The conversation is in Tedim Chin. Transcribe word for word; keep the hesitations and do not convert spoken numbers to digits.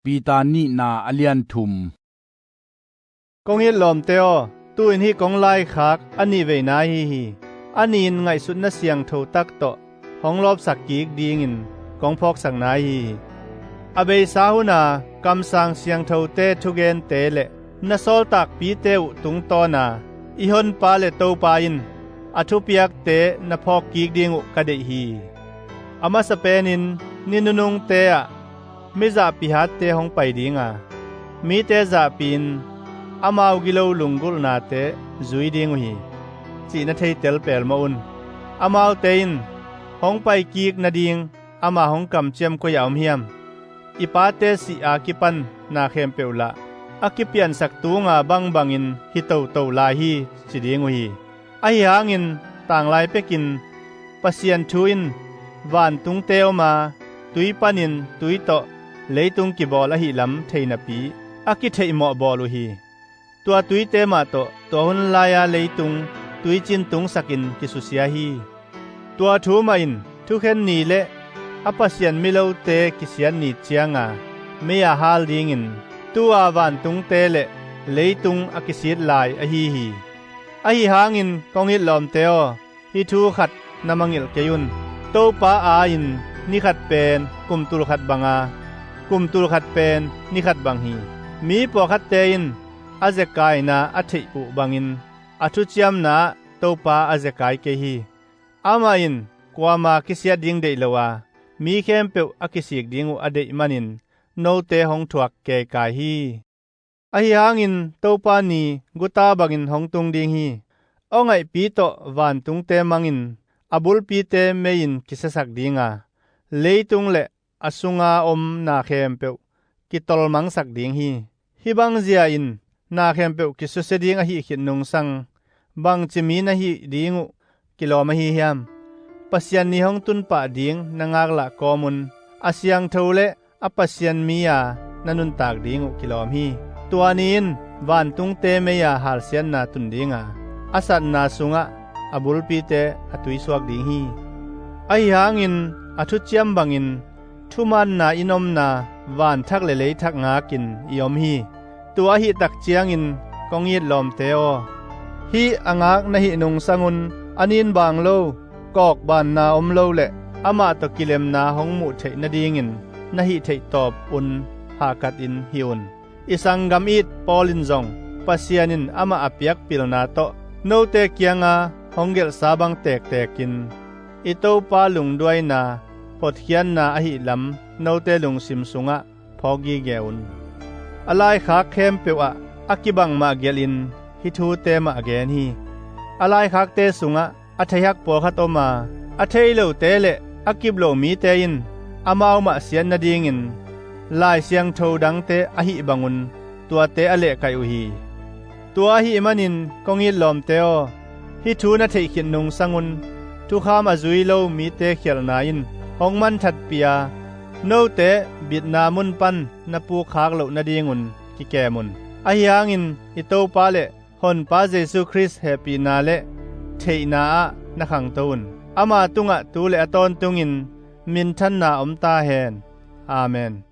Peter nihna a lian thum. Kong it lawmte aw, tu-in hih kong laikhak a nihveina ahi hi. A nih-in ngaihsutna siangtho tak tawh hong lawpsak kik dingin kong phawksakna ahi hi. A beisa huna kamsang siangthote thugente le na sawltakpite uh tungtawna i Honpa le Topa in a thupiakte na phawk kik ding uh ka deih hi. A masa penin ni nunungte ah mizahpih hatte hong pai dinga, mite zahpihin amau gilo lunggulhnate zui ding uh hi, cih na theitel pelmawh un. Amaute in hong paikik nading ama hong kamciam koi-ah om hiam? I pate sih a kipan na khempeuh lah a kipiansak tunga bangbangin hi toto lai hi, ci ding uh hi. Ahi hangin tanglai pekin Pasian thu in vantungte om a, tui panin tui tawh leitung kibawl ahihlam thei napi a kitheihmawh bawl uh hi. Tua tuite mah tawh tua hun lai-a leitung tuicin tungsakin kisusia hi. Tua thu mahin thukhen ni le a Pasian milote kisiat ni cianga mei-a hal dingin tu-a vantungte le leitung a kisit lai ahi hi. Ahi hangin kong it lawmte aw, hih thu khat na mangngilh kei un. Topa aa-in ni khat pen kum tulkhat banga, kum tulkhat pen ni khat bang hi. Mi pawlkhatte in a zekaina a theih uh bangin a thuciamna ah Topa a zekai kei hi. Amah in kuama kisiat ding deih lo a, mi khempeuh a kisik ding uh a deih manin note hong thuak keikai hi. Ahi hangin Topa ni guta bangin hong tung ding hi. Aw ngaihpi tawh vantungte mangin a bulpite mei-in kisiasak dinga, leitung le a sunga om na khempeuh kitolmangsak ding hi. Hih bang zia-in na khempeuh kisusia ding ahih khit nungsang bangci mi na hih ding uh kilawm ahi hiam? Pasian ni hong tunpah ding na ngaklah kawmun a siangtho le a Pasian mi-a na nuntak ding uh kilawm hi. Tua ni in vantungte mei-a halsiatna tun dinga, a satna sungah a bulpite a tuisuak ding hi. Ahi hangin a thuciam bangin thumaanna in omna vanthak le leithak ngakin i om hi. Tua ahih tak ciangin kong it lawmte aw, hih a ngak na hih nungsangun a ninbang lo, kawkbanna om lo le amah tawh kilemna hong muh theih nadingin na hih theih tawpun hahkatin hih un. I sanggam it Paul in zong Pasian in amah a piak pilna tawh note kianga hong gelhsa bang tektekin i Topa lungduaina hotkhiatna ahihlam note lungsim sungah phawk gige un. A laikhak khempeuh ah a kibang mah gelhin hih thute mah a gen hi. A laikhakte sungah a theihak pawlkhat om a, a thei lote le a kip lo mite in amau mah siat nadingin Lai Siangtho dangte ahih bangun tuate a lehkaih uh hi. Tua ahih manin kong it lawmte aw, hih thu na theih khit nungsangun thukham a zui lo mite khialhna in hong manthatpih a, note bitna mun pan na pukkhak loh nadingun kikem un. Ahi hangin i Topa le Honpa Jesu Khrist hehpihna le theihna ah na khangto un. Ama tungah tu le a tawntungin minthanna om ta hen. Amen.